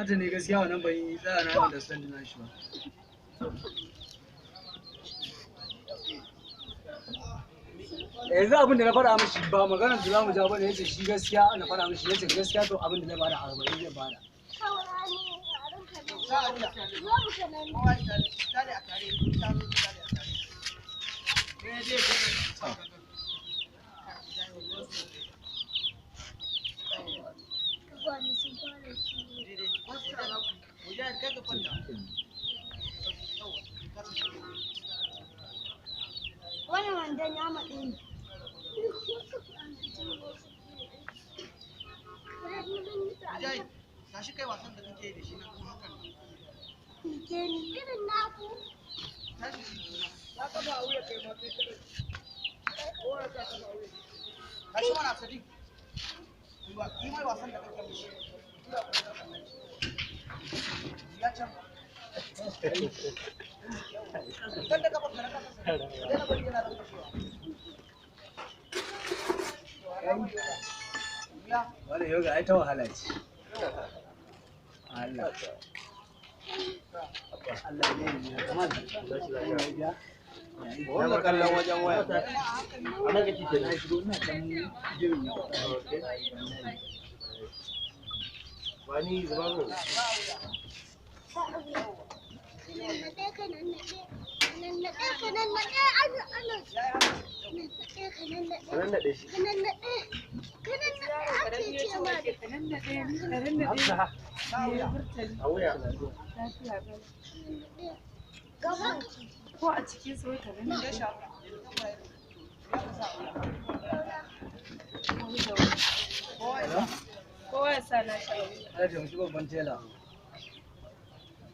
Nata ne gaskiya wannan ban yi tsaya na understand na shi ba. Yanzu abin da na faɗa mishi ba maganar da za mu ja bane, yace shi gaskiya na faɗa mishi, yace gaskiya to abin da zai bada 40 zai bada. Wannan wandon ya matse ni. Tashi kai wasan da kake yi da shi na kuma hakan. Ke ni irin naku. Tashi. Tashi mana Sadiq. Yi mai wasan da kake mishi. Ya can. Kan da kafar ka na kasa Sadiq. Daina bari yana lankwashewa. Ya. Wannan yoga ai ta wahala ce. Allah. Allah ne ya kamar. Ya. Wannan kallon wajen waya. Ana kake ke na shigo ina dan jirin. Wani zuba mu. Nannaɗe ka nannaɗe. Nannaɗe ka nannaɗe. Ana ana. Nannaɗe ka nannaɗe. Ka nannaɗe shi. Ka nannaɗe. Ka nannaɗe ake ce ma da. A wuya. Gaba. Ko a cikin su ka nan kowa ya sa na shi a wuya. Allah taimaki babban tela.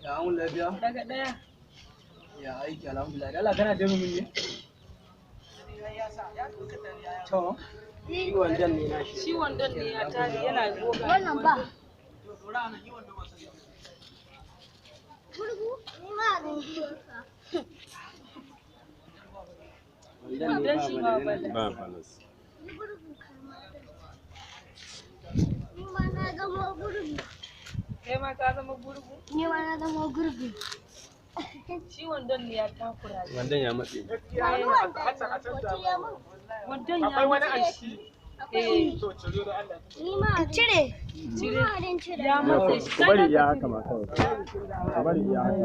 Ya an lafiya? Daga ɗaya. Ya aiki alhamdulillah. Allah kana da mun ne? To. Shi wandan ne na shi. Shi wandon ne ya tare yana goga. Wannan ba. Gurgu? Ni ma zan biyo ka. Wandon shi ba bala. Ba balance. Ni gurgu kama da. Ni ma na zama gurgu. Kai ma ka zama gurgu. Ni ma na zama gurgu. Shi wandon ne ya takura shi. Wandan ya matse. Ba ni wandon nan ko cire mun. Wandon ya matse shi. Eh, Ni ma cire. Ni ma zan cire. ya matse shi. Ku bari iya haka ma kawai. Ku bari iya haka.